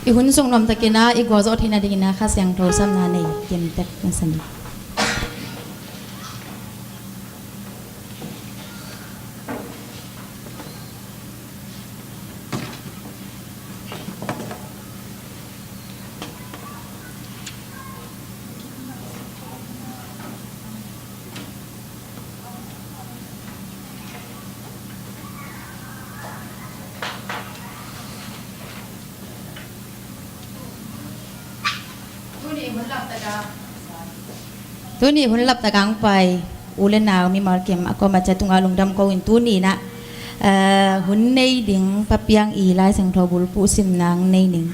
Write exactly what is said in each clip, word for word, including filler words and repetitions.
I hun sung nuamtakin ah i gualzawh theihna dingin ah Kha Siangtho samna nei kimtek masa ni. Tuni hun laptak a hong pai u le nau mimal kim a kuamah ciat tungah lungdam ko-in tuni in ah, eh, hun nei ding Pa Piang i Lai Siangtho bulphuh simna nei ning.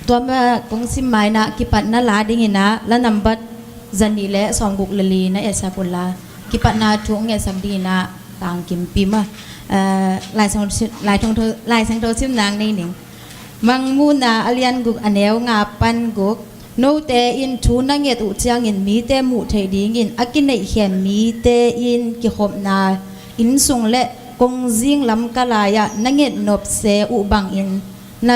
Tua mah kong sim ma-in ah kipatna la dingin ah la nambat zanih le sawmguk le li na etsak un la, kipatna thu hong ngetsak dingin ah tangkimpi mah, eh, Lai Siangtho, Lai Siangtho, Lai Siangtho simna nei ning. Mangmuhna a lian guk a neu nga pan guk. Note in thu na nget uh ciangin mite muh theih dingin a kineihkhem mite in kikhopna inn sung le kongzing lam ka lai-ah na nget nopse uh bangin na,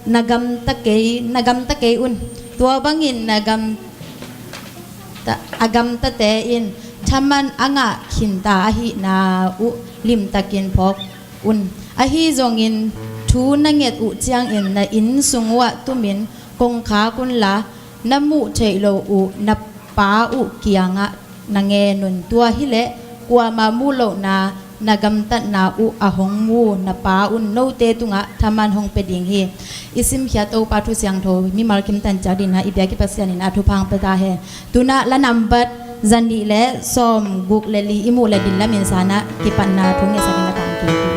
na gamta kei, na gamta kei un. Tua bangin na gamta, a gamtate in thaman a ngah khinta ahihna uh limtakin phawk un. Ahi zongin thu na nget uh ciangin na inn sung uh ah tumin kongkhak unla, na muh theih loh uh na Pa uh kiangah na ngen un. Tua hileh kuamah muh lohna na gamtatna uh a hong mu na Pa un note tungah thaman hong pia ding hi. I simkhiat Topa Thu Siangtho mimal kim tanciat dingin ah i biak i Pasian in ah thupha hong pia ta hen. Tu-in ah la nambat zanih le sawmguk le li i muh le ding lamin sa-in ah kipatna thu ngetsak in ah tangkimpi.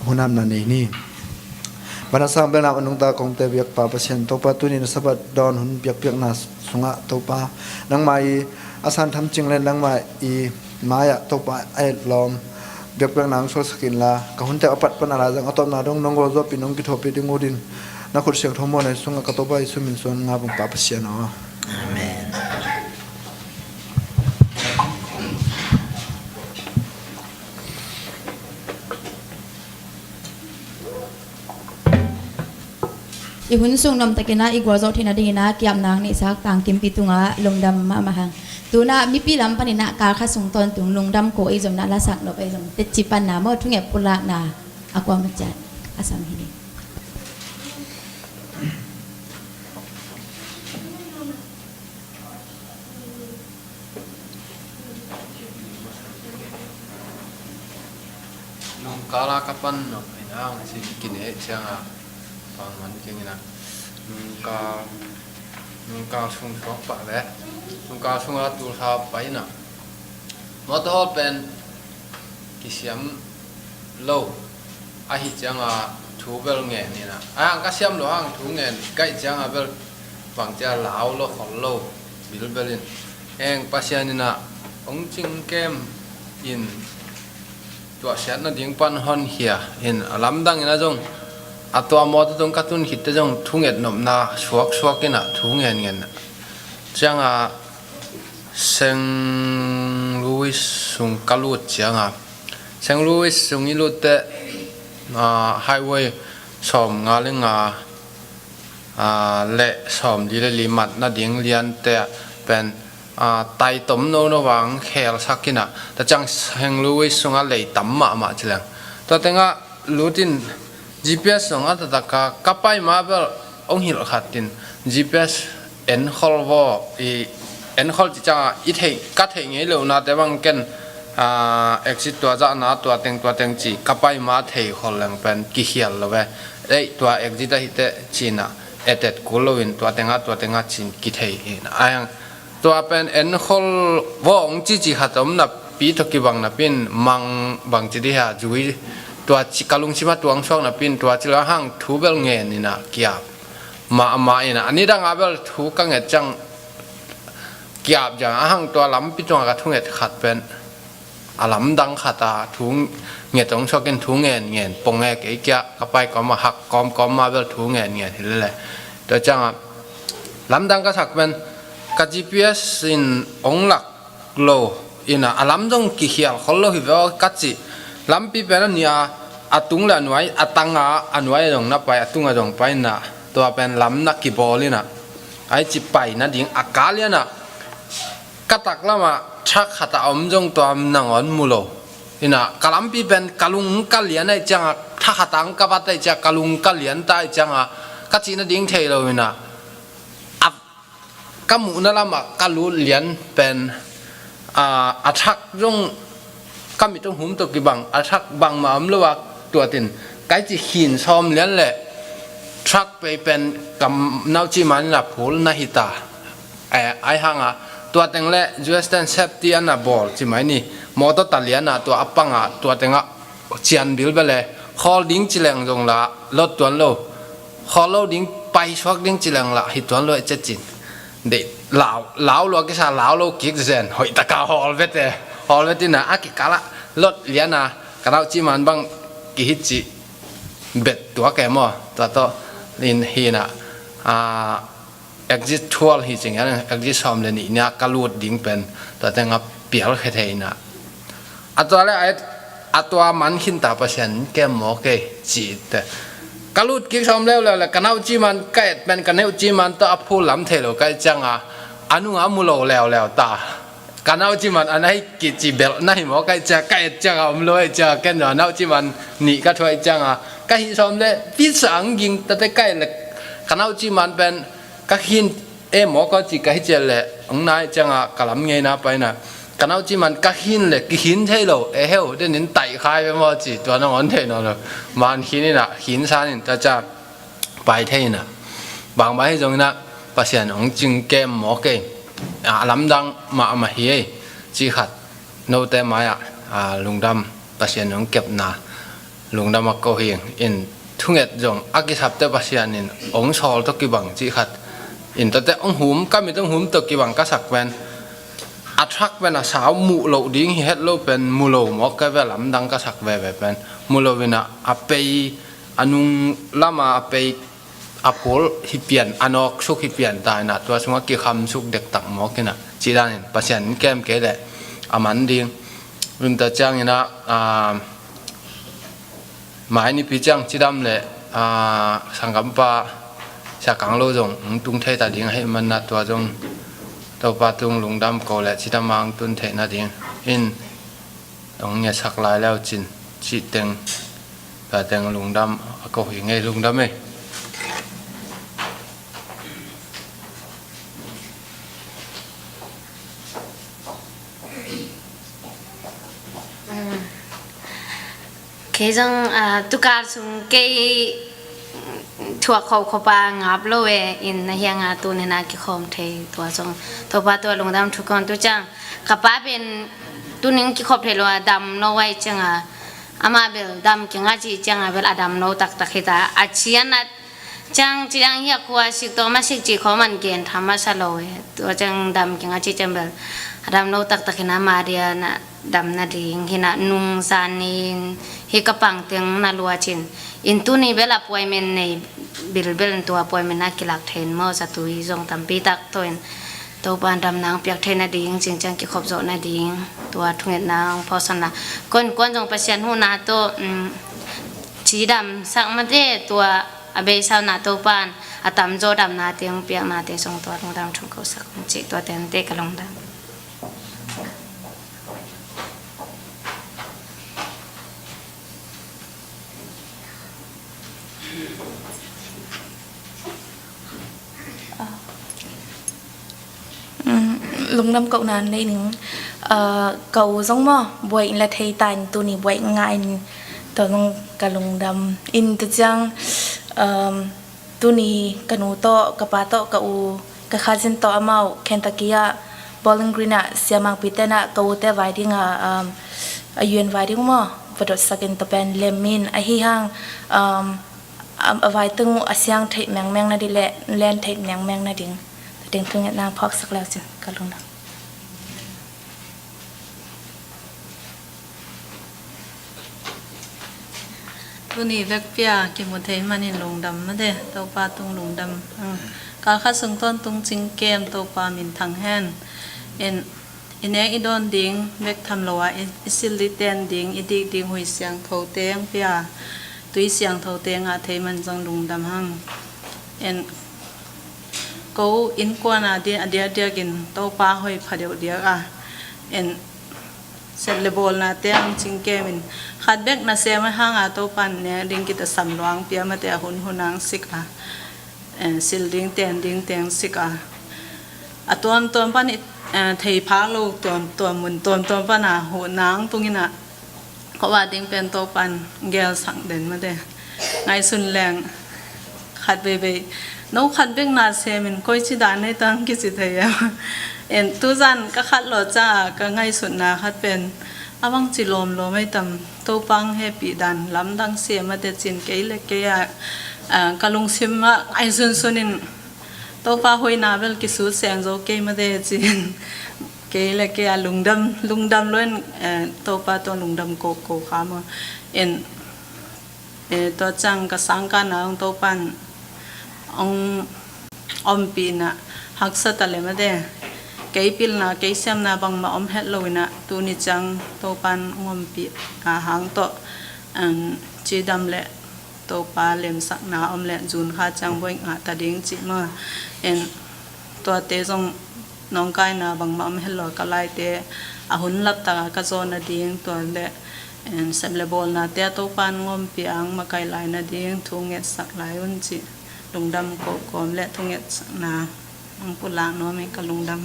hunamna nei ni. Van a sang belnam a nungta kongte biakpa Pasian Topa, tuni na Sabbath dawn hun biakpiakna sungah Topa, nangmah i a san thamcing le nangmah i mai-ah Topa a etlawm biakpiakna hong suaksak inla, ka hunte a pat pan a lai zang a tawpna dong nong gualzawhpih nong kithuahpih ding ut in, na khut siangtho muanhuai sungah ka Topa Jesu min suang nga bang Pa Pasian aw. Amen. I hun sung nuamtakin ah i gualzawh theihna dingin ah ki-apna hong neihsak Tangkimpi tungah lungdam mahmah hang. Tu-in ah mipi lam panin ah kal khat sung tawntung lungdam ko ei zom in ah lasak nop ei zom, teci panna maw, thunget pulakna a kuamah ciat a sam hi ding. Nungkal a ka pan nop in ah hong sim kine ciangah pangman keng in ah, nungkal, nungkal sung suak pah leh nungkal sungah tulsa pai in ah mawtaw hawl pen kisiam lo ahih ciangah thu bel ngen in ah, a hang ka siam lo hang thu ngen ka hih ciangah bel bangci a lau lo khol lo bilbel in, heng Pasian in ah hong cingkem in tuahsiatna ding pan honkhia in, a lamdang in ah zong a tua mawtaw tung ka tun khitte zong thunget nopna suaksuak in ah thu ngen ngen ciangah Saint Louis sung ka lut ciangah, Saint Louis sung i lutte, ah, highway sawm nga le nga, ah, le sawm li le li mat nading liante pen, ah, taitom nono vang khelsak in ah, tua ciang Saint Louis sungah lei tam mahmah ci leng. Tua tengah lut in G P S zong a taktak a ka pai ma bel hong hilh khat in, G P S enkhol vaw, i enkhol cih ciangah i theih, ka theih ngei lohnate bang ken, ah, exit tua zahna tua teng tua teng ci ka pai ma theikhol leng pen kikhial lo ve. Ei, tua exit ahih teh ci in ah etet kul loin tua tengah, tua tengah ci in kithei hi in ah. Tua pen enkhol vaw hong cici khat om napi tawh kibang napi in mang bangci dih a zui, tua ci ka lungsim a tuang suak napi in tua ci lo a hang thu bel ngen in ah ki-ap mahmah in ah, a nidang a bel thu ka nget ciang ki-ap ciang a hang tua lampi tungah ka thunget khat pen a lamdang khat a thu nget hong suak in thu ngen ngen pong e kei kia ka pai kawm a hak kawmkawm ma bel thu ngen ngen hi lele. Tua ciangah lamdang ka sak pen ka G P S in hong lak lo in ah a lam zong kikhial khol lo hi ve aw ka cih. Lampi pen a nih a, a tung le a nuai, a tang a, a nuai a zong na pai, a tung a zong pai in ah tua pen lam na kibawl in ah ai ci pai nading a kal lian ah ka taklam ah truck khat a om zong tua nangawn mu lo. In ah ka lampi pen ka lung ka lian ahih ciangah, truck khat ah ka vat ahih ciangah ka lung ka lian ta ahih ciangah ka cih nading thei lo in ah a ka muhna lamah ka lut lian pen, ah, a truck zong ka mit hong hum tawh kibang, a truck bangmah om lo a tuat in kai ci khin sawm lian le truck pei pen ka nauci man in a phul na hi ta. Eh, ai hang a tua teng le U S ten safety an a bawl ci mai ni, mawtaw ta lian a tua a pang a tua tengah cian bilbel e, khawl ding ci leng zong lah lot tuan lo, khawl lo ding, paisuak ding ci leng lah hi tuan lo e cecin. Deih, lau, lau lua kisa, lau lo kik zen, hoih taka hawl vete, hawl vete na, a kikal ah lot lian a, ka nauci man bang kihi ci bet tuak e maw, tua tawh in hi na, ah, exit twelve hi cing hian, exit sawm le nih nia ka lut ding pen tua tengah pial khe thei na. A tua le a et, a tua man khin ta Pasian kem maw kei ci te. Ka lut kik sawm leuleu le ka nauci man ka et pen ka neuci man tawh a phul lam thei lo ka et cianga a nunga mu lo leuleu ta. Ka nauci man a na hi kici belh na hi maw ka et cianga, ka et cianga om lo e cianga ken a nauci man nih ka thuai cianga ka hih sawm le visa ang ging tate ka et le ka nauci man pen ka khin e maw ka ci ka hi ciat le hong nai cianga ka lam ngeina paina ka nauci man ka khin le kikhin thei lo e heu denin taih khai ve maw ci tua nong on thei nawn lo. Man khin ina khin san in ta ca pai thei ina bang bai hi zong ina Pasian hong cing kem maw kei a lamdang mahmah hi ei ci khat note mai-ah lungdam Pasian hong kepna Lungdam a ko hi ing. In thunget zong a kisapte Pasian in ong sawl tawh kibang cih khat, in tate ong hum, ka mit ong hum tawh kibang ka sak pen, a thak pen a sau muh loh ding hi het lo pen, mu lo mawk ka ve, lamdang ka sak veve pen, mu lo in a, a pei, a nung lama a pei, a pawl hi pian, a nawk suk hi pian ta in a, tua sungah kikham suk dektak mawk in a, cih danin Pasian in kem kei leh a man ding. Vimta ciangin a, ah, mai nipi ciang cidam le, ah, sanggampa Sia Kang Lo zong hong tung thei ta ding ahih man a, tua zong Topa tung lungdam ko le cidam a hong tun theih nading in hong ngetsak lai leu cin, cih teng, tua teng lungdam a ko hi ing ei, lungdam ei. Kei zong, ah, tukal sung kei thuak khop khop a ngap lo e, in na hiang a tuni in a kikhawm thei, tua zong Topa tua lungdam thu kong tu ciang. Ka pa pen tuni in kikhop thei lo a, dam lo ahih ciang a, amah bel dam keng a cih ciang a bel a dam lo taktak hi ta, a cian a ciang, ciang hi a khua sik tawh ma sik cih khawng man gen tham masa lo e. Tua ciang dam keng a cih ciang bel a dam lo taktak hi na, Maria na dam nading hi na, nung zan in hi ka pang teng na lua cin. In tuni bel appointment nei bilbel in, tua appointment a kilak thei in maw, zatui zong tampi tak tawh in Topa in damna hong piak thei nading, cin ciang kikhop zawh nading, tua thungetna hong phawksak na. Kuan kuan zong Pasian huhna tawh, um, cidam sak mate, tua a beisauna Topa in a tamzaw damnate hong piaknate zong tua lungdam thu ko sak hong cih, tua tente ka lungdam. Um, lungdam kohna nei ning. Uh, ka u zong maw, buai in la thei ta in, tuni buai ngah in, tua zong ka lungdam. In tu ciang, um, tuni ka nu tawh, ka pa tawh, ka u, ka cousin tawh amau Kentucky ah, Bowling Green ah, siamangpi te na ka u te vai ding a, um, a U N vai ding maw, va dotsak in, tua pen lem in, ahi hang, um, a, a vai teng uh a siang theih mengmeng nading le len theih mengmeng nading, tua teng thungetna phawksak leu cin ka lungdam. Tuni vekpi a kimu thei manin lungdam mate, Topa tung lungdam. Kal khat sung tawntung cing kem Topa minthang hen. In, i nek i dawn ding bek tham lo a, i, i sil ding, ten ding, i dik ding hui siangthote hong pia, tui siangthote ngah thei man zong lungdam hang. In, ko innkuan a di, a diakdiakin Topa hoih pha deuh diak a, in, sep le bawlnate hong cing kemin, khat bek nasem a hang a Topa in nek ding kitasam luang pia mate, a hun hun hong sik a, eh, sil ding, ten ding teng sik a, a tuamtuam pan i, eh, thei phak lo tuamtuam mun tuamtuam pan a huhna hong tung in a, ko a ding pen Topa in gelsak den mate. Ngaihsun leng khat veivei, no khat bek nasem in koici dan nei tang kici thei em. En, tuzan ka khat lo ca ka ngaihsutna khat pen, a bangci lawmlawm ei tam, Topa hong hehpih dan lamdang sem a tecin kei le kei a, a, ka lungsim ah ngaihsunsun in, Topa hoihna bel kisut seng zo kei mate cin, kei le kei a lungdam, lungdam lo in, eh, Topa tawh lungdam koko kha maw. In, eh, tua ciang ka sangkahna hong Topa in hong ompihna haksa ta le mate. Kei pilna, kei siamna bangmah om het lo in a, tuni ciang Topa in hong ompihna hang tawh, um, cidam le Topa lemsakna om le June kha ciang buai ngah ta ding cih maw. En, tuate zong nawngkaina bangmah om het lo, ka laite a hun laptak a ka zawn nading, tua le, en, sep le bawlnate a Topa in hong ompih a hong makaih lai nading thu ngetsak lai un cih lungdam kohkawm le thungetsakna hong pulak nuam in, ka lungdam.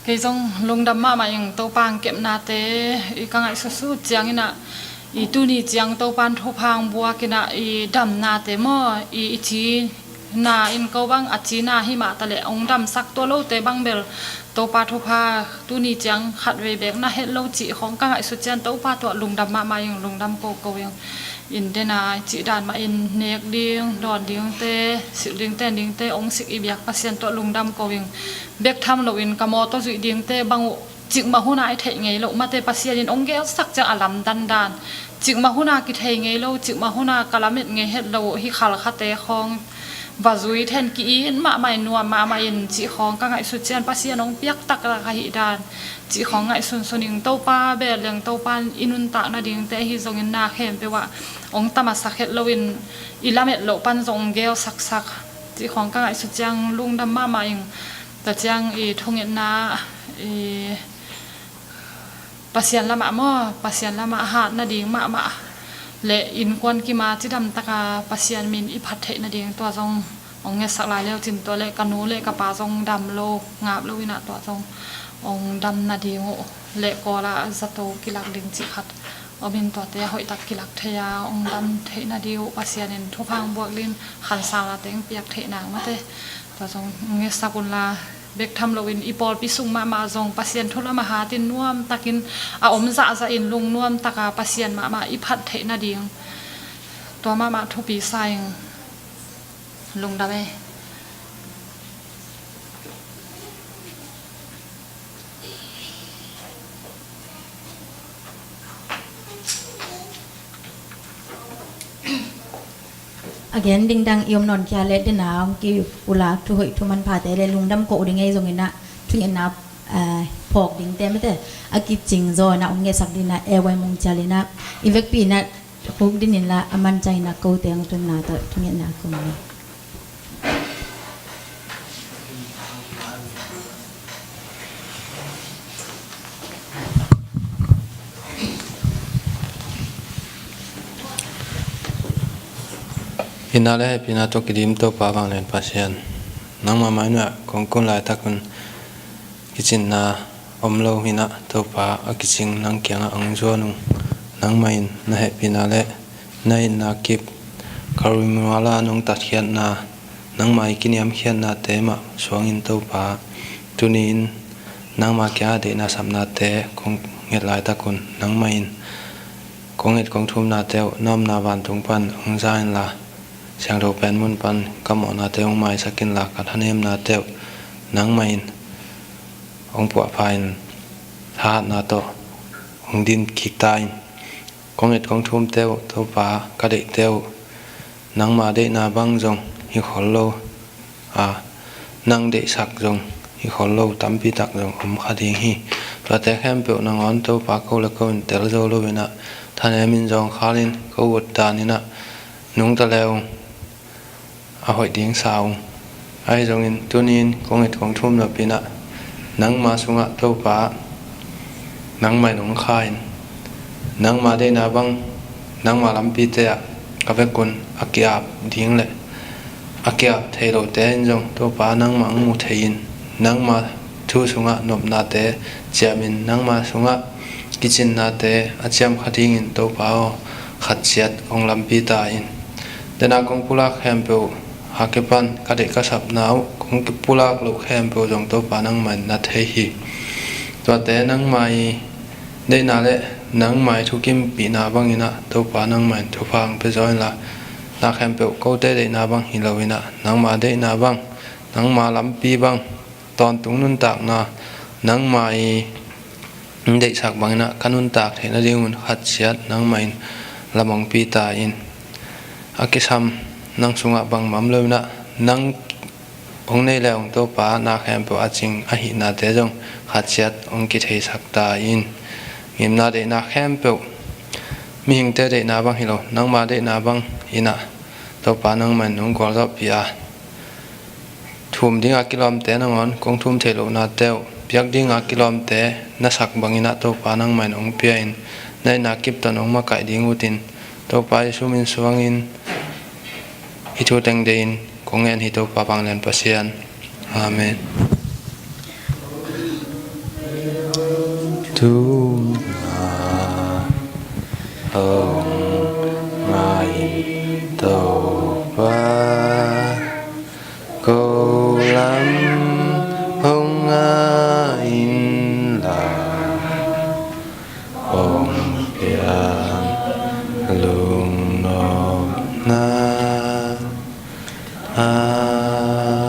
Kei zong lungdam mahmah ing. Topa hong kepnate i ka ngaihsutsut ciangin ah, i tuni ciang Topa in thupha hong buak in ah, i damnate maw, i, i ci Na in ko bang a cina hi mah taleh ong damsak, tua lote bang bel Topa thupha tuni ciang khatvei beek na het lo cih khawng ka ngaihsut ciang Topa tuah lungdam mahmah ing, lungdam koko ing. In dena cih dan mah in nek ding, dawn dingte, silh dingte, dingte ong sik i biak Pasian tuah lungdam ko ing. Bek tham loin ka mawtaw zuih dingte bang uh cikmah huna i theih ngei loh mate Pasian in ong gelsak ciang a lamdan dan. Cikmah huna kithei ngei lo, cikmah huna ka lamet ngei het lo uh hi khalkhate khawng va zui then ki-it mahmah in nuam mahmah in cih khawng ka ngaihsut ciang Pasian ong piak taktak ahih dan cih khawng ngaihsunsun ing. Topa bel leng Topa in i nuntak nadingte ahi zongin na khempeuh ah ong tamasak het loin i lamet loh pan zong ong gelsaksak cih khawng ka ngaihsut ciang lungdam mahmah ing. Tua ciang i thungetna i Pasian lamah maw, Pasian lamah a hat nading mahmah le innkuan kima cidam taka Pasian min i phat theih nading tua zong ong ngetsak lai leu cin tua le ka nu le ka pa zong dam lo, ngap lo inah tua zong ong dam nading uh le kawla zato kilak ding cih khat om in tuate a hoihtak kilak thei a ong dam theih nading uh Pasian in thupha ong buak ding khansanna teng piak theih nang mate. Tua zong ngetsak unla bek tham loin i pawlpi sung mahmah zong Pasian thu lam a hatin nuamtakin a om zahzah in lungnuam taka Pasian mahmah i phat theih nading tua mahmah thupi sa ing. Lungdam e. A gen ding dang i om nawn khia le dena ong kipulak thuhoih thumanphate le lungdam koh ding ei zongin ah thungetna phawk dingte mate a kicing zaw inah ong ngetsak ding inah e wai mung cial inah i vekpi inah khuk din inla a man ciang inah kote ong tunna tawh thungetna kong ni. Hinna le hehpihna tawh kidim Topa vanglian Pasian, nangmah mai nuai ah kong kun laitakun kicinna om lo hinah Topa a kicing nang kiangah ong zuan ung. Nangmah in na hehpihna le na itna kip Kalvari muala nong tatkhiatna, nangmah i kiniamkhiatnate mah suangin Topa tuni in nangmah kiangah deihna sapnate kong nget laitakun nangmah in kong nget kong thumnate uh na omna vantung pan ong za inla, siangtho pen mun pan ka mawhnate ong maisak inla ka thanemnate uh nangmah in ong puahpha in thahatna tawh ong din kik ta in. Kong et kong thumte uh Topa ka deihte uh nangma deihna bang zong hi khol lo a, nang deihsak zong hi khol lo tampi tak zong om kha ding hi. Tuate khempeuh nangawn Topa ko le ko in tel zo lo inah thanem in zawngkhal in ko ut dan inah nungta le ung. A hoih ding sa ung. Ahi zongin tuni in kong et kong thum nop inah nangma sungah Topa nangmah in ong kha in, nangma deihna bang nangma lampite ah ka vekun a ki-ap ding le a ki-ap thei lote in zong Topa nangmah ong mu thei in, nangma thu sungah nopnate ciam in, nangma sungah kicinnate a ciam kha dingin Topa aw, khat ciat ong lampi ta in. Dena kong pulak khempeuh a kipan ka deih ka sapna uh kong kipulak loh khempeuh zong Topa nangmah in na thei hi. Tuate nangmah i deihna le nangmah i thukimpihna bang inah Topa nangmah in thupha ong pia zaw inla, na khempeuh kote deihna bang hi lo inah nangma deihna bang, nangma lampi bang, tawntung nuntakna nangmah i deihsak bang inah ka nuntak theih nadingun khat ciat nangmah in lam ong pi ta in. A kisam nang sungah bangmah om lo inah nang ong nei le ong Topa na khempeuh a cing ahihnate zong khat ciat ong kitheisak ta in. Ngimna deihna khempeuh mihingte deihna bang hi lo nangma deihna bang inah Topa nangmah in ong gualzawhpih a, thum dinga kilawmte nangawn kong thum theih lohnate uh piak dinga kilawmte na sak bang inah Topa nangmah in ong pia in, na itna kip tawh nong makaih ding utin Topa Jesu min suangin hih thu teng deih in kong ngen hi Topa vanglian Pasian. Amen. Thumna hong ngai in Topa. hong ngah inla, hong piang lungnopna. Amen.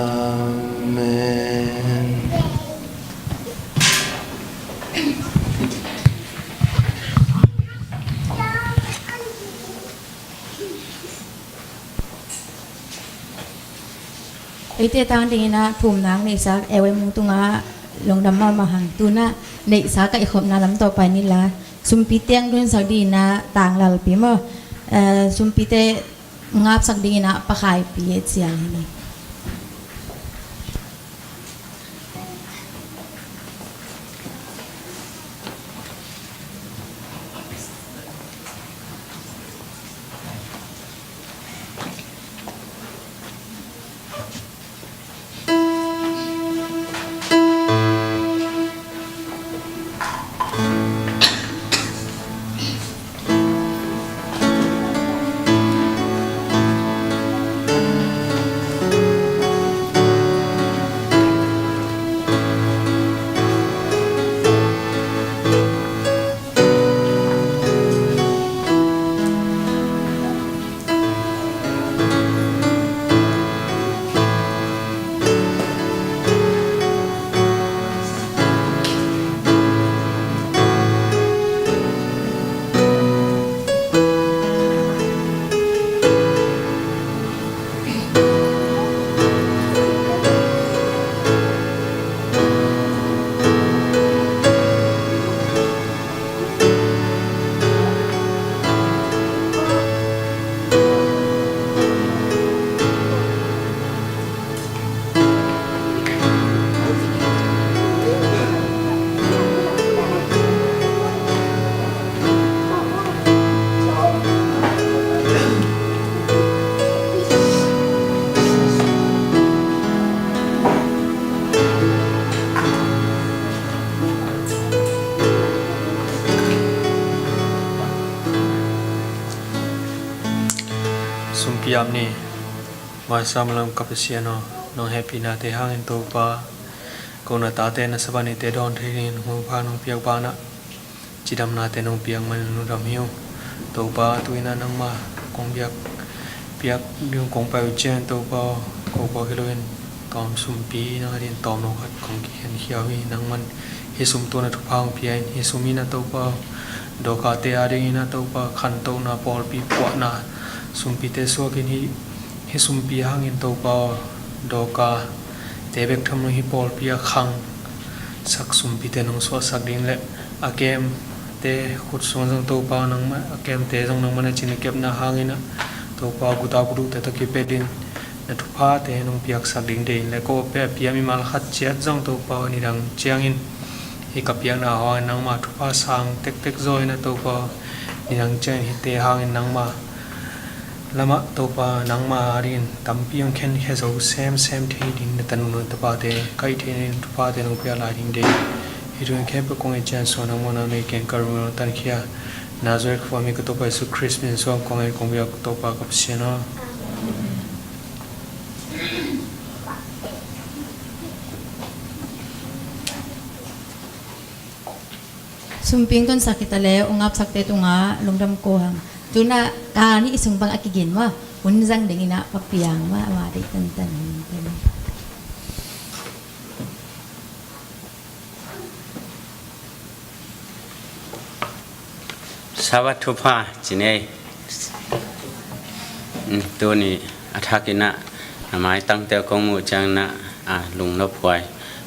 Eite tang dingin ah thumna hong neihsak L M Mung tungah lungdam mahmah hang. Tu-in ah neihsa kaihkhopna lam tawh pai ni la, sumpite hong dunsak dingin ah tanglalpi maw, eh, sumpite ngapsak dingin ah pakhaipi e ciang hi ni. Sumpi ap ni. Maisam lam ka Pasian aw, nong hehpihnate hangin Topa, ko na tate na sabanite dawn thei dingin hupha nong piak banah cidamnate nong piak manin lungdam hi uh. Topa, tu-in ah nangma kong biak piak ding kong pai uh ciangin Topa aw, ko puak hi loin tawm sumpi nang adingin tawm no khat kong kikhenkhia uh hi. Nangman hih sum tawh na thupha hong pia in, hih sum in ah Topa aw, Dorcas-te adingin ah Topa khantohna, pawlpi puahna, sumpite suakin hih hih sumpi hangin Topa aw, Dorcas-te bek tham lo hih pawlpi a khangsak sumpite nong suahsak ding le a kemte khut sungah zong Topa nangmah, a kemte zong nangmah na cina kepna hangin ah Topa guta guluhte tawh kipelin na thuphate nong piaksak ding deih in le ko pe a pia mimal khat ciat zong Topa aw, nidang ciangin hih ka piakna hangin nangma thupha sang tektek zaw in ah Topa aw, nidang ciangin hihte hangin nangma lamah Topa nangma adingin tampi hong khenkhia zo semsem thei ding na tanu na tapate kaih theih nading thuphate nong piak lai ding deih. Hih thu khempeuh kong ngen ciang suang nangmah na mei keng ka rung nong tankhia Nazareth khua mi ka Topa Jesu Khrist min suang kong ngen kong biak Topa ka Pasian aw. Sumping tunsak kita le ung apsakte tungah lungdam ko hang. Tu-in ah ka ni i sung bang a kigin maw, hun zang dingin ah papiang maw, ama deih tantan. Sabbath thupha ci nei. Tuni a thakin ah na maitangte kong muh ciangin ah lungnophuai,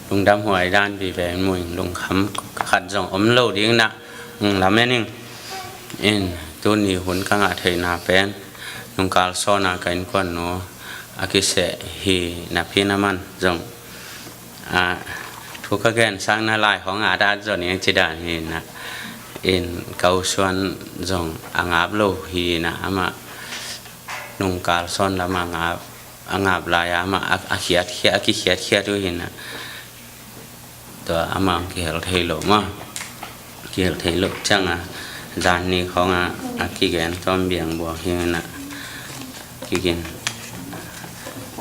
lungdamhuai dan vive in muh in, lungkham khat zong om lo dingin ah lamen ing. In tuni hun ka ngah theihna pen nungkal sawn a ka innkuan nu a kiseh hi napi na man zong thu ka gen sang na lai hong a dat zon ing ci dan hi na. In ka u Suan zong a ngap lo hi na, amah nungkal sawn lam a ngap, a ngap lai a amah a, a khiat khiat, a kikhiat khiat uh hi na. Tua amah kihel thei lo mah, kihel thei lo ciang a zan ni khong a, a kigen tawm biang buak hi na. Kigin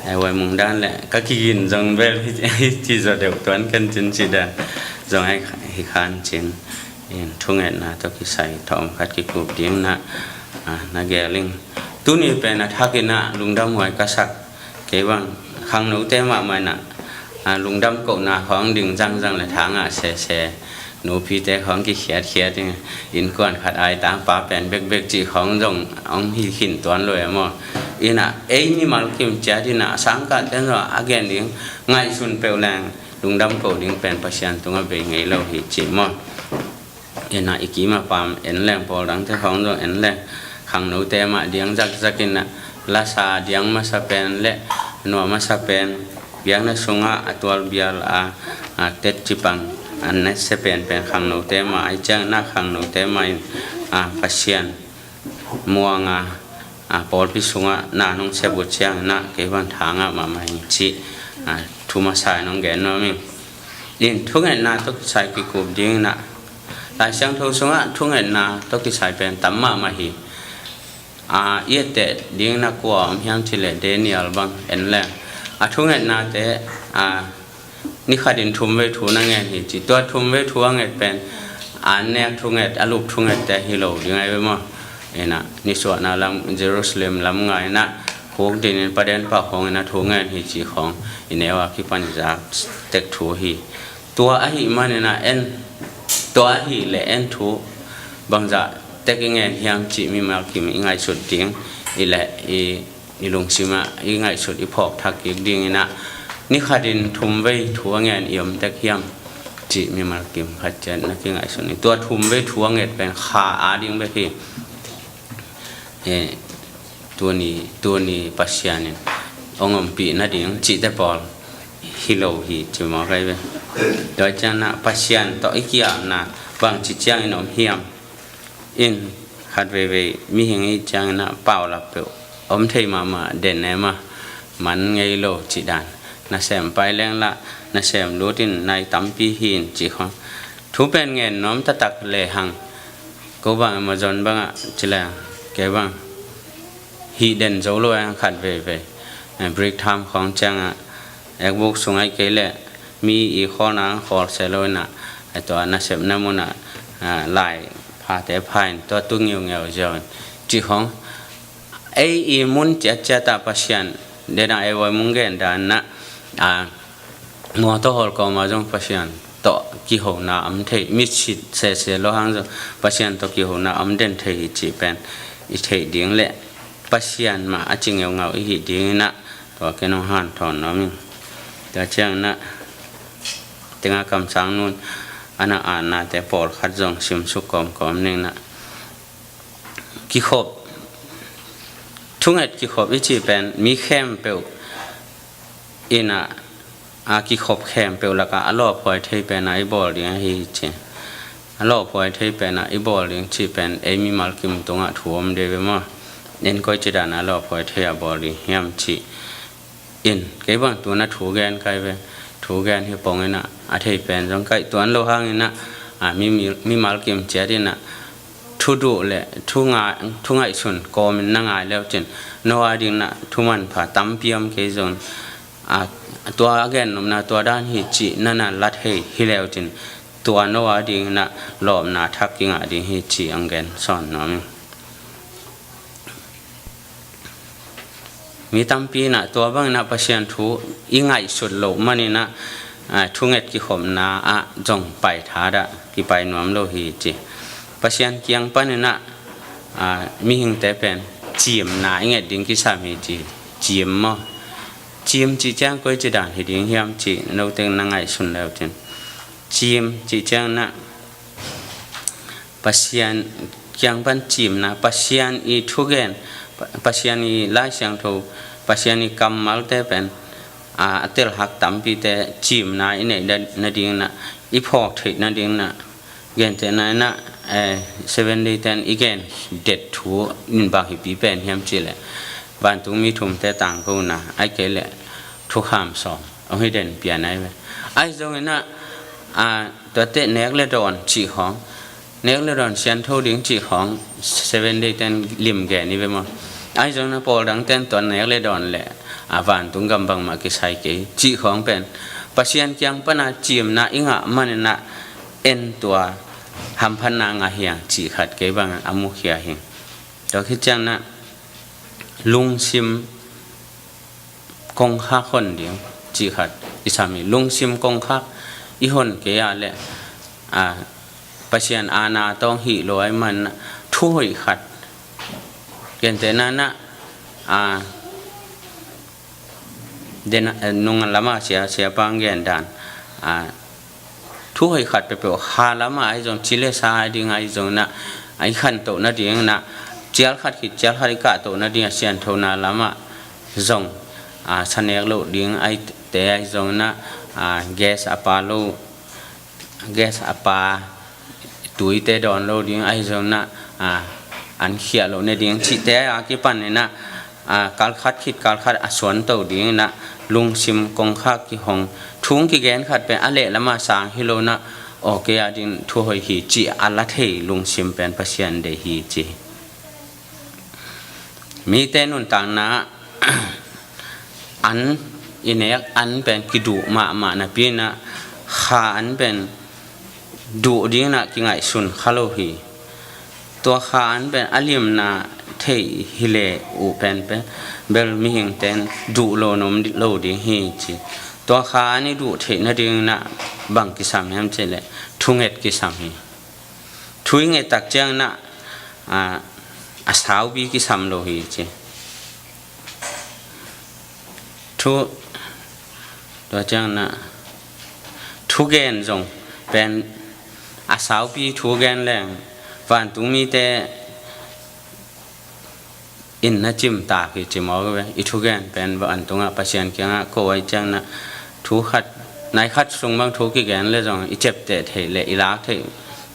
Ai, huai mung dan le ka kigin zong bel hi, hi ci zaw deuh tuan ken cin ci dan zong ai hi khan cin. In thungetna tawh kisai thawm khat kikup ding na, a, na gel ing. Tuni pen a thak in a lungdam huai ka sak. Kei bang khangnote mahmah in a, a, lungdam kohna khawng ding zangzang le tha ngah sese. Nupite khawng kikhiatkhiat in, innkuan khat ai tangpa pen bekbek cih khawng zong hong hi khin tuan lo e maw. In a, ei mimal kim ciat in a, sangkah ten zong a gen ding ngaihsun peuh leng lungdam ko ding pen Pasian tungah bei ngei lo hi cih maw. In a, i kim a pam en leng, pawl dangte khawng zong en leng, khangnote mah diang zakzak in a, lasa diang masa pen le nuam masa pen, biakna sungah a tualbial a, a, tet cipang a netse penpen khangnote mah ahi ciangin a, khangnote mah in, a, Pasian muang a, a, pawlpi sungah na nong sep uh ciangin a, kei bang tha ngah mahmah ing cih, a, thu masa in hong gen nuam ing. In thungetna tawh kisai kikup ding in a, Lai Siangtho sungah thungetna tawh kisai pen tam mahmah hi. A, i etteh ding na kua om hiam cih leh Daniel bang en leng, a thungetnate, a, ni khat in thum vei thu na ngen hi ci. Tua thum vei thu a nget pen a nek thunget, a lup thungette hi lo ding ahi ve maw. In a, nisuahna lam, Jerusalem lam ngai in a, khukdin in paden pah khawng in a thu ngen hi ci khawng i neu a kipan zak tek thu hi. Tua ahih manin a en, tua ahih leh en thu bangzah tek i ngen hiam cih mimal kim i ngaihsut ding, i leh i, i lungsim ah i ngaihsut i phawk thak kik ding in a, ni khat in thum vei thu a ngen i om tek hiam cih mimal kim khat ciat na kingaihsun in. Tua thum vei thu a nget pen kha a ding bek hi. Eh, tuni, tuni Pasian in hong ompih nading cihte pawl hi lo hi ci mawk ahi ve. Tua ciangin a Pasian tawh i ki-apna bangci ciangin om hiam? In khat veivei mihing i hih ciangin a paulap peuh om thei mahmah den e maw, man ngei lo cih dan. Nasem pai leng lah, nasem lut in nai tampi hi in cih khawng. Thu pen ngen nuam taktak lehang, ko bang Amazon bangah ci leng, kei bang hih den zo lo e, khat veivei. Eh, break time khawng ciangah, ekbuk sung ahih kei leh mi i khawlna ang khawl se lo in a, eh, tua nasepna mun ah, ah, lai phate pha in tua tu ngiungeu ziau in cih khawng. Ei i mun ciatciat ah Pasian, den a ei huai mung gen dan in a, ah, mawtaw hawl kawm ah zong Pasian tawh kihona om thei, mitsit sese lo hang zong Pasian tawh kihona om den thei hi cih pen i theih ding leh Pasian mah a ci ngeungau i hih ding in a, tua ken hong hanthawn nuam ing. Tua ciangin a, tengah kamsang nun a na atnate pawlkhat zong simsuk kawmkawm ning in a, kikhop, thunget kikhop i cih pen mi khempeuh in a, a kikhop khempeuh lakah a lawphuai thei pen a i bawl ding ahi hi ci. A lawphuai thei pen a i bawl ding cih pen ei mimal kim tungah thu om deuh ve maw. En koi ci dan a lawphuai thei a bawl ding hiam cih. In kei bang tu na thu gen kai ve, thu gen hi pong in a, a thei pen zong kai tuan lo hang in a, a mi, mi, mimal kim ciat in a, thu duh le thu ngai, thu ngaihsun kawmin na ngai leu cin, no a ding na thu manpha tampi om kei zong, a, tua a gen nopna tua dan hi cih na na la thei hi leu cin, tua no a ding na lawpna thak kingah ding hi cih ang gen sawn nuam ing. Mi tampi in a tua bangin a Pasian thu i ngaihsut loh manin a, a, thunget kikhopna ah zong pai thadah kipai nuam lo hi ci. Pasian kiang panin a, a, mihingte pen cimna i nget ding kisam hi ci. Cim maw? Cim cih ciang koi ci dan hi ding hiam cih note na ngaihsun leu cin. Cim cih ciang na Pasian kiang pan cimna, Pasian i thugen, Pa-, Pasian i Lai Siangtho, Pasian i kammalte pen, a, a telhak tampite cimna i neih na, nading na, i phawk theih nading na, gentehna in a, eh, Seven Day ten i gen det thu in bang hi pi pen hiam cih leh, vantungmi thumte tangkona, ahih kei leh thukham sawm. Hong hi den pian ahi ve. Ahi zongin a, a, tuate nek le dawn cih khawng, nek le dawn siangtho ding cih khawng, Seven Day ten lim gen i ve maw. Ahi zongin a pawl dang ten tua nek le dawn le, a vantung gam bangmah kisai kei cih khawng pen Pasian kiang pana cimna i ngah maninah en tua hamphatna ngah hiang cih khat kei bangin a mukhia hi. Tua khit ciangnah lungsim kongkhak hon ding cih khat i sam hi. Lungsim kongkhak i hon kei ah le a Pasian aana tawng hih lo ai man thuhoih khat gentehna nah a den nung lama sia siapa gen dan a thuhoih khat peuhpeuh ha lama ai zong ci le sa ai ding ai zong nah ai khantoh nading nah cial khat khit cial khat i kahtoh nading a sianthona lama zong a sanek loh ding ai te ai zong nah a gas a pa lo gas a pa tuite dawn lo ding ahi zongin ah an khiah loh ne ding cihte a kipan in ah kalkhat khit kalkhat a suanto ding in ah lungsim kongkhak kihong thu kigen khat pen a lehlam a sang hi lo in ah awkei a ding thu hoih hi cih a la thei lungsim pen Pasian deih hi ci. Mite nuntakna ah an i nek an pen kiduh mahmah napi in ah kha an pen duh ding in ah kingaihsun kha lo hi. Tua kha an pen a limna thei hi le uh pen pen bel mihingte in duh lo nom lo ding hi ci. Tua kha an i duh theih nading in ah bang kisam hiam cih leh thunget kisam hi. Thu i nget tak ciangin ah a saupi kisam lo hi ci. Thu tua ciangin ah thugen zong pen a saupi thugen leng vantung mite in na cim tak hi ci mawk ve. I thugen pen vantungah Pasian kiangah ko ai ciangin ah thu khat nai khat sung bang thu kigen le zong i cepteh theih le i lak theih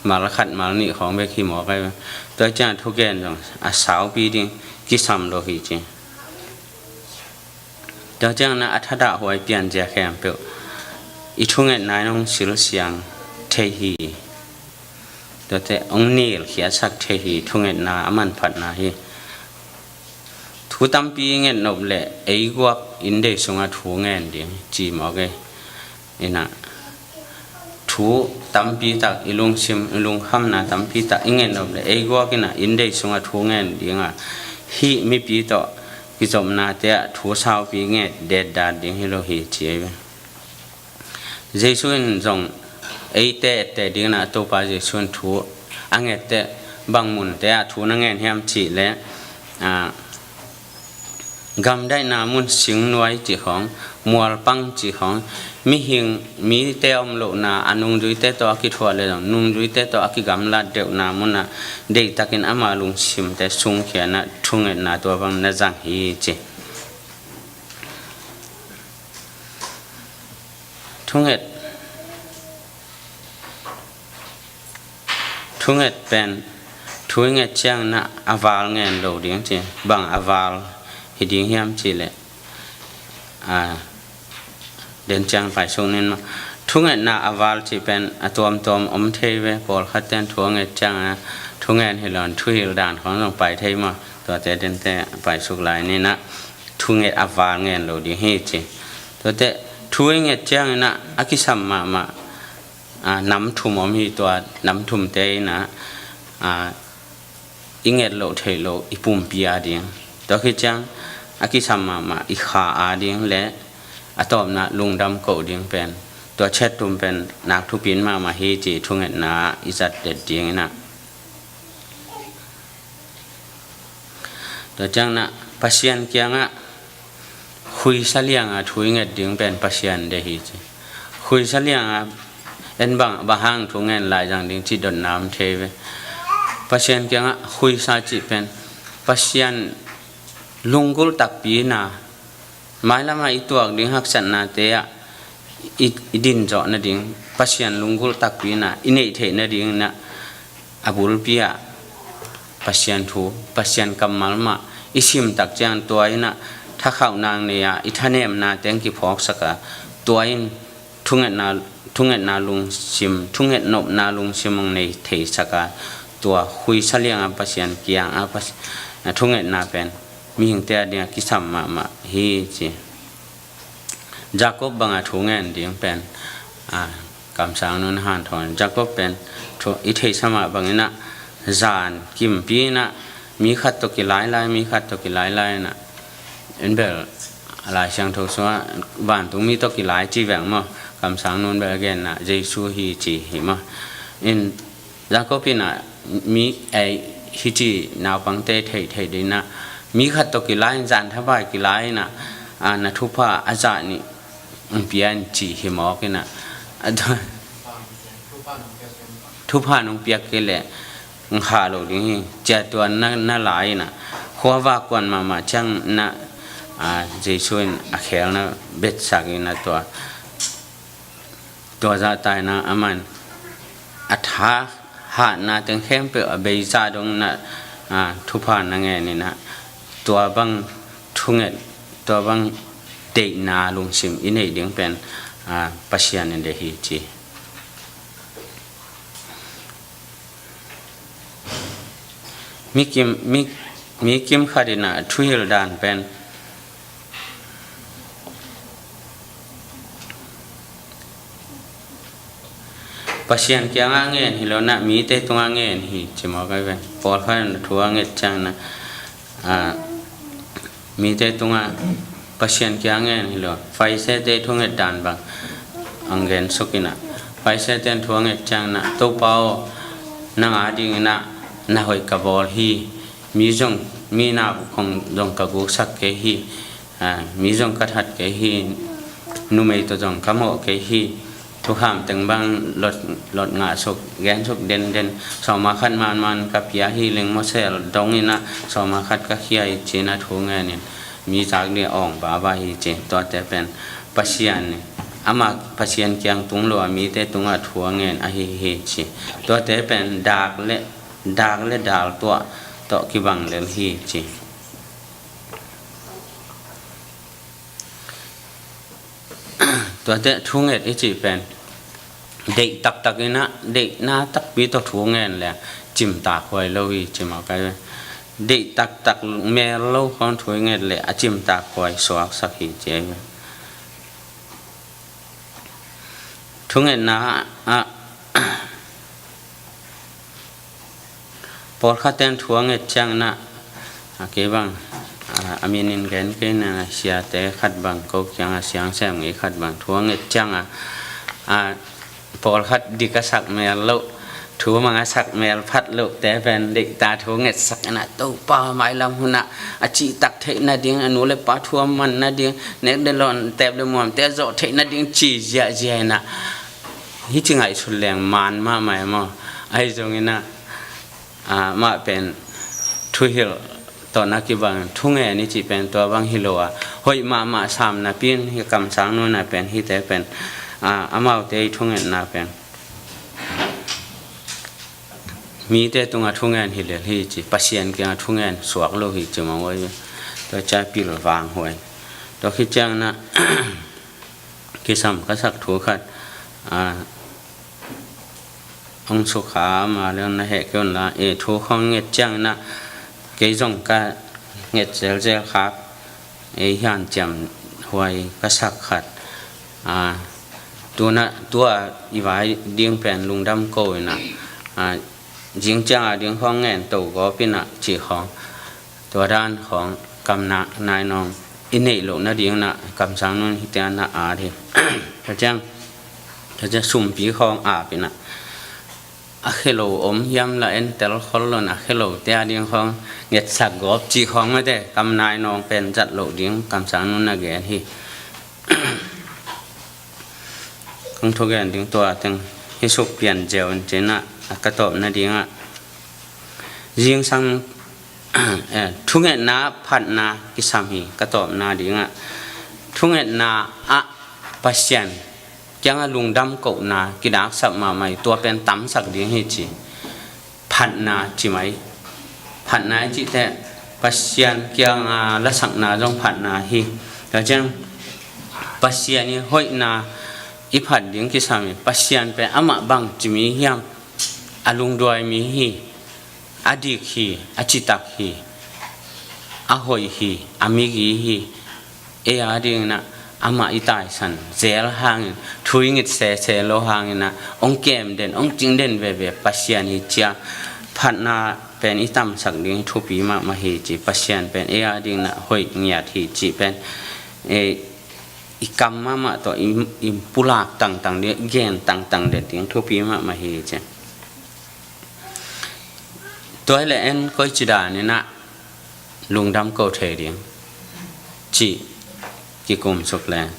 mal khat mal nih khawng bek hi mawk ai ve. Tua ciangah thugen zong a saupi ding kisam lo hi ci. Tua ciangin ah a thadah huai pianzia khempeuh i thungetna in hong silsiang thei hi. Tuate hong nilkhiatsak thei hi. Thungetna a manphatna hi. Thu tampi ngetnop le ei guak in dei sungah thu ngen ding ci mawk ei. In ah thu tampi tak i lungsim i lungkhamna tampi tak i ngetnop le ei guak in ah in dei sungah thu ngen ding a hih mipi tawh kizopnate ah thu saupi nget detdat ding hi lo hi ci ei ve. Jesu in zong eite etteh dingin ah Topa Jesu in thu a ngette bang munte ah thu na ngen hiam cih leh gamdaihna mun singnuai cih khawng mualpang cih khawng mihing mite om lohna a nungzuite tawh a kithuah le zong nungzuite tawh a kigamlat deuhna munah deihtakin ama lungsimte sungkhia in ah thungetna tua bang na zang hi ci. Thunget thunget pen thu i nget ciangin ah a val ngen lo ding ci. Bang a val hi ding hiam cih leh a den ciang paisuk nin mah thungetna a val cih pen a tuamtuam om thei ve. Pawlkhat ten thu a nget ciangin ah thungen hi lo in thuhil dan khawng zong pai thei maw? Tuate dente paisuk lai nin ah thunget a val ngen lo ding hi ci. Tuate thu i nget ciangin ah a kisam mahmah nam thum om hi. Tua nam thumte in ah i nget loh theih loh i pumpi a ding tua khit ciang a kisam mahmah i kha a ding le a tawpna lungdam koh ding pen tua chet thum pen nak thupi in mahmah hi ci. Thungetna i zat det ding in ah tua ciangin ah Pasian kiangah khuisa lianga thu i nget ding pen Pasian deih hi ci. Khuisa lianga en bang bang hang thu ngen lai zang ding cih dotna om thei ve. Pasian kiangah khuisa cih pen Pasian lunggulh takpi na mailamah i tuak ding haksatnate ah i din zawh nading Pasian lunggulh takpi na i neih theih nading in ah a bulpi ah Pasian thu Pasian kammal mah i sim tak ciang tua in ah thakhauh nang nei ah i thanemna teng kiphawksak a tua in thungetna thungetna lungsim thunget nopna lungsim hong nei theisak a tua khuisa lianga Pasian kiang a thungetna pen mihingte a dingah kisam mahmah hi ci. Jacob banga thu ngen ding pen, a, kamsang nun hanthawn. Jacob pen thu, i theihsa mah bangin ah, zan kimpi in ah, mi khat tawh kilailai, mi khat tawh kilailai in ah, in bel Lai Siangtho sungah vantung mi tawh kilai ci veng maw. Kamsang nun bel a genna Jesu hi ci hi maw. In Jacob in ah mi, eh, hih ci naupangte theih theih ding in ah, mi khat tawh kilai in, zan thapai kilai in ah, a, na thupha a zah nih hong pia in ci hi mawk in ah. A, thupha nong piak kei leh hong khah lo ding hi ci a, tua na, na lai in ah, khuavak kuan mahmah ciang in ah, a, Jesu in a khelna betsak in ah, tua tua zahta in ah, aman a tha hatna teng khempeuh a beisa dong in ah, a, thupha na ngen in ah, tua bang thunget, tua bang deihna lungsim i neih ding pen, a, Pasian in deih hi ci. Mi kim, mi, mi kim khat in ah thuhilh dan pen Pasian kiangah ngen hi lo in ah, mite tungah ngen hi ci mawk ahi ve. Pawlkhat in thu a nget ciang in ah, a, mite tungah Pasian kiangah ngen hi lo. Farisee-te thunget dan bang hong gen suk in ah, Farisee-te in thu a nget ciang in ah, Topa aw, nang a ding in ah na hoih ka bawl hi. Mi zong, mi nak khong zong ka guksak kei hi. A, mi zong ka that kei hi. Numei tawh zong ka mawh kei hi. Thukham teng bang lot, lot ngah suk, gen suk denden. Sawma khat manman ka pia hi leng, mawsel dong in ah sawma khat ka khia hi ci in ah thu ngen in, mi zak ding awng baba hi ci. Tuate pen Pasian, ama Pasian kiang tung lo a mite tungah thu a ngen ahi hi ci. Tuate pen dak le, dak le dal tuah tawh kibang lel hi ci. Tuate thunget i cih pen deih taktak in ah, deihna takpi tawh thu ngen le cimtak huai lo hi ci mawk ahi ve. Deih taktak mel lo khawng thu i nget le a cimtak huai suaksak hi ci ahi ve. Thungetna ah, pawlkhat ten thu a nget ciang in ah, a, kei bang, a, a min in gen kei in ah, siate khat bang, ko kiangah siang sem ngei khat bang, thu a nget ciang a, a, pawlkhat dik a sak mel loh, thu mang a sak mel phat loh te pen deihta thu ngetsak in ah, Topa mailam hun ah a cihtak theih nading, a nu le pa thu a man nading, nek le lawn, tep le muam te a zawh theih nading ci ziahziah in ah, hih ci ngaihsut leng man mahmah e maw. Ahi zongin ah, a, mah pen thuhilh tawh na kibang, thungen i cih pen tua bang hi lo a, hoih mahmah sam napi in hih kamsang nunah pen hihte pen, a, amaute i thungetna pen mite tungah thungen hi lel hi ci, Pasian kiangah thungen suak lo hi ci mawk ahi. Tua ciang pilvang huai. Tua khit ciangin ah kisam ka sak thu khat, a, hong sukha, ama leng na heh kei un la, e, thu khawng nget ciangin ah kei zong ka nget zelzel khak, e, hanciam huai ka sak khat. A, tu-in ah, tua i vai ding pen lungdam ko in ah, a, zing ciang a ding khawng ngen to gawp in ah cih khawng, tua dan khawng kam na, nainawng i neih loh nadingin ah kamsang nun hihte ah na at hi. Tua ciang, tua ciang sumpi khawng ap in ah, a khe lo om hiam, la en tel khol lo in, a khe lote a ding khawng ngetsak gawp cih khawng mate, kam nainawng pen zat loh ding kamsang nun na gen hi. Kong thugen ding tua teng hi suk pian ziau in cin ah, a ka tawp nadingah zingsang, eh, thungetna phatna kisam hi ka tawp nadingah. Thungetna ah Pasian kiangah lungdam kohna kidaksap mahmah hi, tua pen tamsak ding hi ci. Phatna ci mai. Phatna i cih teh Pasian kiangah lasakna zong phatna hi. Tua ciang Pasian i hoihna i phat ding kisam hi. Pasian pen amah bangci mi hiam? A lungduai mi hi. A dik hi, a citak hi. a hoih hi, a migi hi. Ei a dingin ah amah i taisan zel hangin, thu i ngit sese lo hangin ah hong kem den, hong cing den veve Pasian hi ci a, phatna pen i tamsak ding thupi mahmah hi ci. Pasian pen ei a dingin ah hoih ngiat hi cih pen, eh, i kam mahmah tawh i, i pulak tangtang ding, i gen tangtang den ding thupi mahmah hi ci. Tua hi leh en koici danin ah lungdam ko thei ding cih kikum suk leng,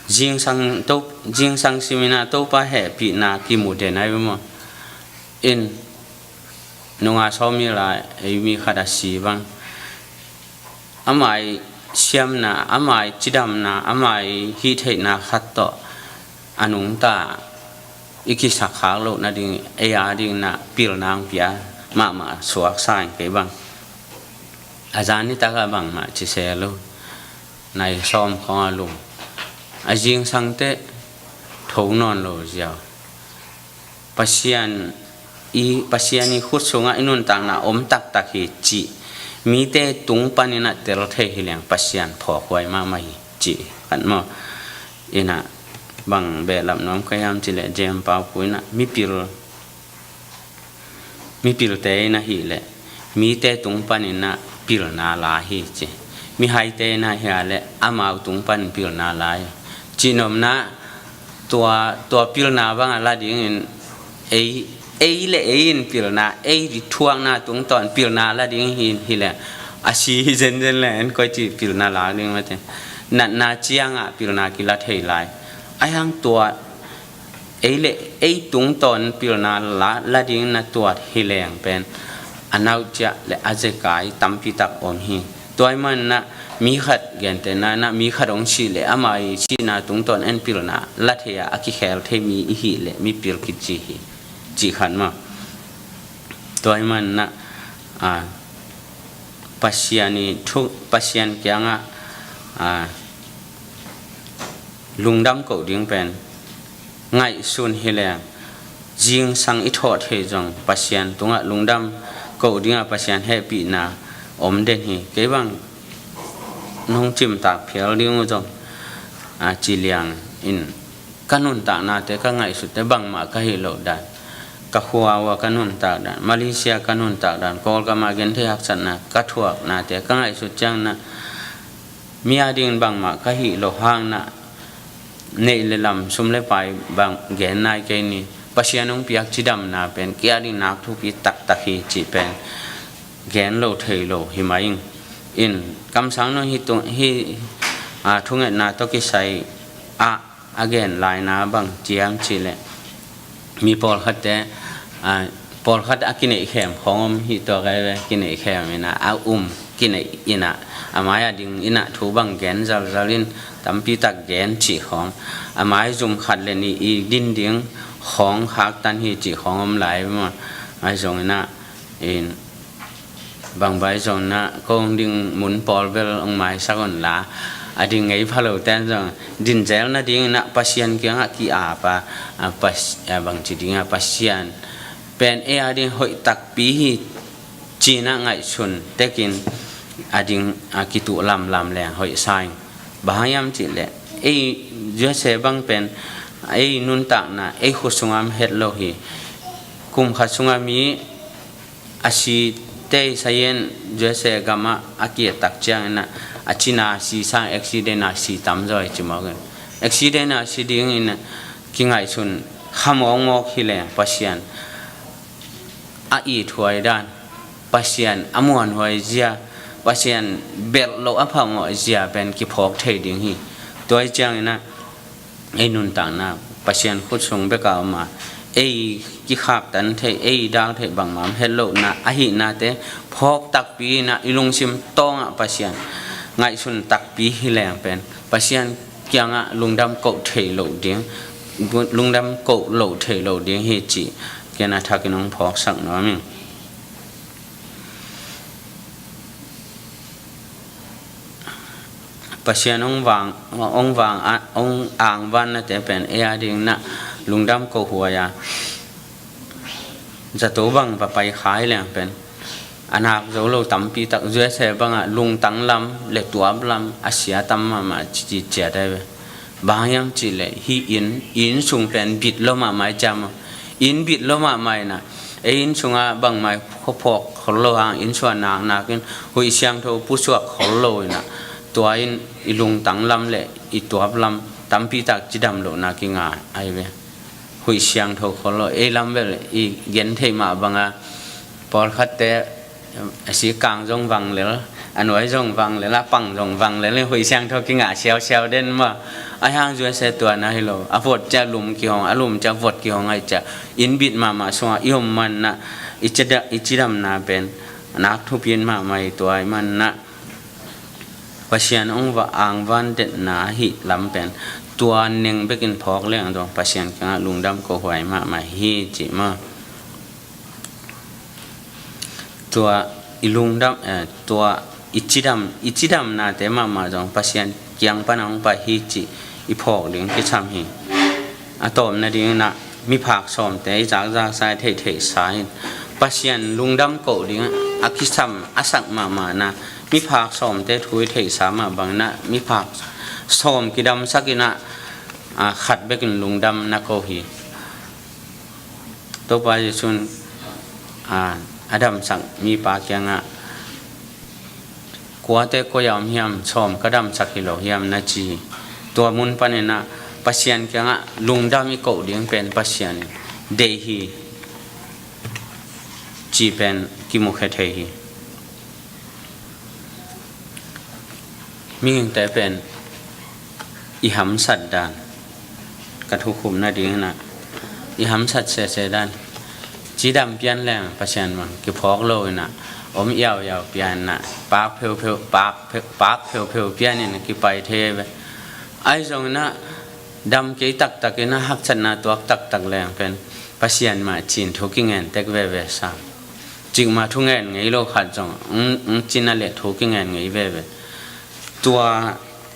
zingsang to, zingsang simin ah Topa hehpihna kimu den ahi maw? In nunga sawmnih lai ei mi khat a si bang, ama i siamna, ama i cidamna, ama i hihtheihna khat tawh a nungta i kisak khak loh nading, ei a dingin ah pilna hong pia mahmah suak sa ing kei bang. A zan nitak ah bangmah ci se lo, nai sawm khawng a lum, a zingsang teh tho nawn lo ziau. Pasian i, Pasian i khut sungah i nuntakna om taktak hi cih mite tung panin ah tel thei hi leng Pasian phawkhuai mahmah hi cih khat maw? In ah bang behlap nuam ka hiam cih leh Jem Pau Pu in ah mipil, mipilte in ahih leh mite tung panin ah pilna la hi ci. Mihaite in ahih leh amau tung pan pilna la hi. Cihnopna, tua, tua pilna bang a la dingin ei, ei le ei in pilna, ei i thuakna tungtawn pilna la ding hi, hi leh a si hi zenzen leh en koici pilna lak ding mate. Natna ciangah pilna kila thei lai. Ahi hang tua ei le ei tungtawn pilna la, la ding na tuat hi leng pen a nau ciah le a zekai tampi tak om hi. Tua ahih manin ah mi khat gentehna in ah mi khat hong sih le ama i sihna tungtawn en pilna la thei a, a kikhel thei mi i hih leh mipil kici hi cih khat maw? Tua ahih manin ah, a, Pasian i thu, Pasian kiangah, a, lungdam ko ding pen ngaihsun hi leng, zingsang i thawh thei zong Pasian tungah lungdam ko dingah Pasian hehpihna om den hi. Kei bang nong cimtak phial ding uh zong, a, ci liang in ka nuntaknate, ka ngaihsutte bangmah ka hih loh dan, ka khua uh a ka nuntak dan, Malaysia ka nuntak dan, Kawlgam a genthei haksatna ka thuaknate ka ngaihsut ciangin ah mi a dingin bangmah ka hih loh hangin ah neih le lam, sum le pai bang gen nai kei ni. Pasian hong piak cidamna pen kei a ding nak thupi taktak hi cih pen gen lo thei lo hi mah ing. In kamsang nong hi tung hi, a, thungetna tawh kisai ah a gen laina bang ci hiam cih leh mi pawlkhatte, a, pawlkhat a kineihkhem khawng om hi tuak ahi ve. Kineihkhem in ah, a um kineih in ah, a mai a ding in ah thu bang gen zalzal in tampi tak gen cih khawng, a mai zum khat le nih i din ding khawng khaktan hi cih khawng om lai maw? Ahi zongin ah, in bang bai zong na kong ding mun pawl bel hong maisak un la, a ding ngei pha lo ten zong din zel nadingin ah Pasian kiangah ki-ap a, a, Pas-, a, bangci dingah Pasian pen ei a ding hoih takpi hi ci-in ah ngaihsun tekin a ding, a, kituh lamlam leng hoih sa ing. Bang hang hiam cih leh ei U S A bang pen ei nuntakna ei khut sungah om het lo hi. Kum khat sungah mi a si tei sayen U S A gamah a ki-et tak ciangin ah a cina si sang accident a si tamzaw hi ci mawk in. Accident a si dingin ah kingaihsun kha mawkmawk hi leng Pasian a ithuai dan, Pasian a muanhuai zia, Pasian belh loh a phamawh zia pen kiphawk thei ding hi. Tua hi ciangin ah ei nuntakna Pasian khut sung bek a om a, ei kikhaktan theih, ei dal theih bangmah om het lohna ahihnate phawk takpi in ah i lungsim tawngah Pasian ngaihsun takpi hi leng pen Pasian kiangah lungdam koh thei loh ding, lungdam koh loh thei loh ding hi cih ken a thakin hong phawksak nuam ing. Pasian hong vang, hong vang a, hong angvannate pen ei a dingin ah lungdam koh huai a, zato bang va pai kha hi leng pen a nak zo lo tampi tak, U S A bangah lungtang lam le tuap lam a sia tam mahmah ci, ci ciat ahi ve. Bang hiam cih leh hih inn, inn sung pen bit lo mahmah i ciam aw. Inn bit lo mahmah inah, ei inn sungah bangmah i khuaphawk khol lo hang, inn suan nak nak in, huih siangtho pusuak khol lo inah, tua in i lungtang lam le i tuap lam tampi tak cidam lohna kinga ahi ve. Huih siangtho khol lo, ei lam bel i gen theih mah banga, pawlkhatte a sikang zong vanglel, a nuai zong vanglel, a pang zong vanglel, huih siangtho kingah siausiau den maw. A hang zuasia tuana hi lo, a vot cia lum kihong, a lum cia vot kihong ahi cia, inn bit mahmah sungah i om manna, i cida-, i cidamna pen nak thupin mahmah i tua i manna. Pasian hong va angvan detna ahi lam pen tua neng bekin phawk leng zong Pasian kiangah lungdam kohuai mahmah hi cih maw. Tua i lungdam, eh, tua i cidam, i cidamnate mahmah zong Pasian kiang pana hong pai hi cih i phawk ding kisam hi. A tawpna dinginah miphak sawmte i zakzaksa i theihtheihsa in Pasian lungdam koh ding a kisam a sak mahmahna, miphak sawmte thu i theihsa mah banginah miphak sawm kidamsak inah, a, khat bekin lungdam na ko hi. Topa Jesuh in, a, a damsak mipa kiangah, kuate koi a om hiam, sawm ka damsak hi lo hiam na ci hi. Tua mun paninah Pasian kiangah lungdam i koh ding pen Pasian deih hi cih pen kimukhia thei hi. Mihingte pen i hamsat dan, ka thukhupna dinginah i hamsat sese dan, cidam pian leng Pasian bang kiphawk lo inah, om iauiau pian inah, pak pheupheu, pak pheu, pak pheupheu pian inah kipai thei ve. Ahi zonginah dam kei taktak inah, haksatna tuak taktak leng pen Pasian mah cin thu kingen tek veve sa. Cikmah thu ngen ngei lo khat zong ng, ng cina le thu kingen ngei veve. Tua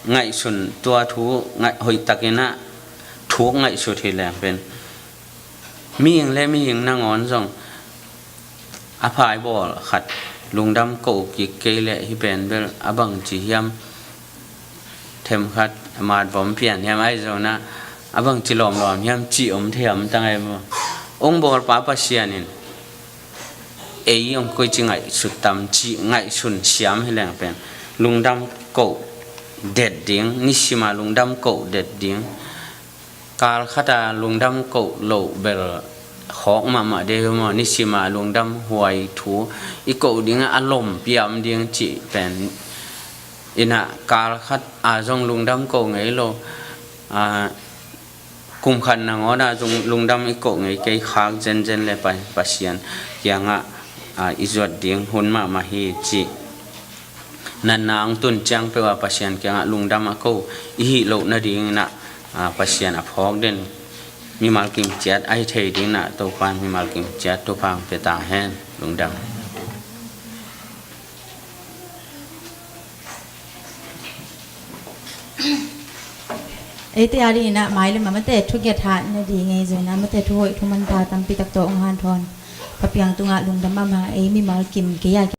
ngaihsun, tua thu ngaih, hoihtakinah thuk ngaihsut hi leng pen mihing le mihing nangawn zong a phaibawl khat lungdam koh kik kei leh hih pen bel a bangci hiam, themkhat a matvom pian hiam, ahi zonah a bangci lawmlawm hiam cih om thei om tangai maw. Ong bawlpa Pasian in ei ong koici ngaihsut tam cih ngaihsun siam hi leng pen lungdam koh det ding, nisima lungdam koh det ding. Kal khata lungdam koh loh bel khawk mahmah dei hi maw, nisima lungdam huai thu i koh dingah a lompi a om ding cih pen inah, kal khat a zong lungdam koh ngei lo, a, kum khat nangawn a zong lungdam i koh ngei kei khak zenzen le Pa-, Pasian kiangah, a, i zuat ding hun mahmah hi cih natna hong tun ciang peuh a Pasian kiangah lungdam a ko i hih loh nadinginah, a, Pasian a phawk den mimal kim ciat ahi thei dinginah Topa in mimal kim ciat thupha hong pia ta hen. Lungdam. Eite a dinginah mailam a mate thugiat hat nading ei zonah mate thuhoih thuman ta tampi tak tawh hong hanthawn Pa Piang tungah lungdam mahmah, ei mimal kim kei a